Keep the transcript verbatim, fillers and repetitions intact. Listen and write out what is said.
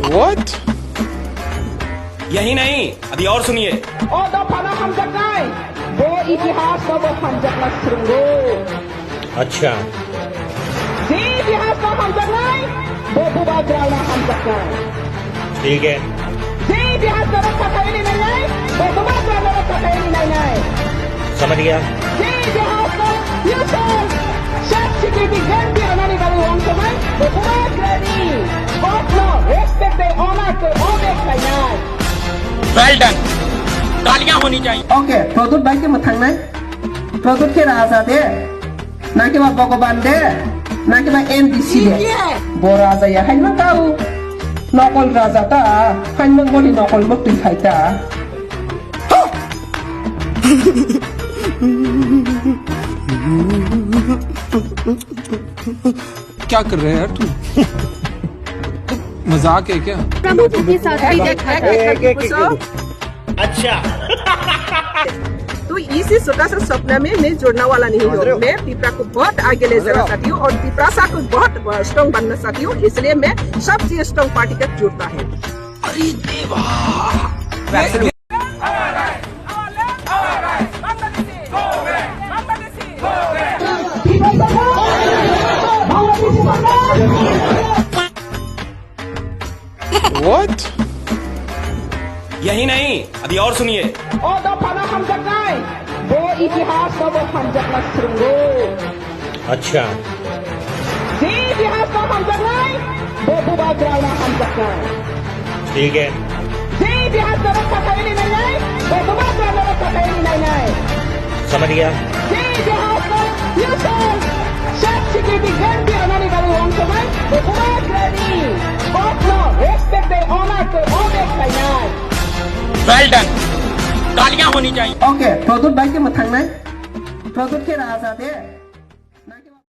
What? यही नहीं, अभी और सुनिए। O dophano hamjaknai, bo itihas no bo hamjakna swrwngo. अच्छा। Je itihas no hamjaknai, bo bubagrano hamjaknai. ठीक है। Je itihas no rokha khaini nainai, bo bubagrano rokha khaini nainai. समझ गया। Je itihas no future, Shakti Kriti Ganti anani bagwi wangsomai, bo bubagrani. Bokno respect tei honor tei obey khlainai. Well done. तालियां होनी चाहिए। Okay, Pradyot bai khe mwthangnai? Pradyot khe raja de? Naki ba Bhogoban de? Naki ba M D C de? Bo raja ya haino tao. Nokol raja ta, haino moni nokol mukti khai ta. क्या कर रहे हैं यार तुम? मजाक है क्या? प्रमुख के साथ भी देखा था। एक, एक, एक, एक, एक। अच्छा। तो इसी छोटा सा सपना में मैं जुड़ने वाला नहीं हूँ। मैं पिपरा को बहुत आगे ले जाना चाहती हूँ और पिपरासा को बहुत स्ट्रॉन्ग बनना चाहती हूँ, इसलिए मैं सबसे स्ट्रॉन्ग पार्टी तक जुड़ता है। अरे देवा। What? यही नहीं, अभी और सुनिए। O dophano hamjaknai, bo itihas no bo hamjakna swrwngo. अच्छा। Je itihas no hamjaknai, bo bubagrano hamjaknai. ठीक है। Je itihas no rokha khaini nainai, bo bubagrano rokha khaini nainai. समझ गया। Je itihas no future, Shakti Kriti Ganti anani bagwi wangsomai, bo bubagrani. Bokno respect tei honor tei obey khlainai. Well done. तालियां होनी चाहिए। Okay, Pradyot bai khe mwthangnai? Pradyot khe raja de?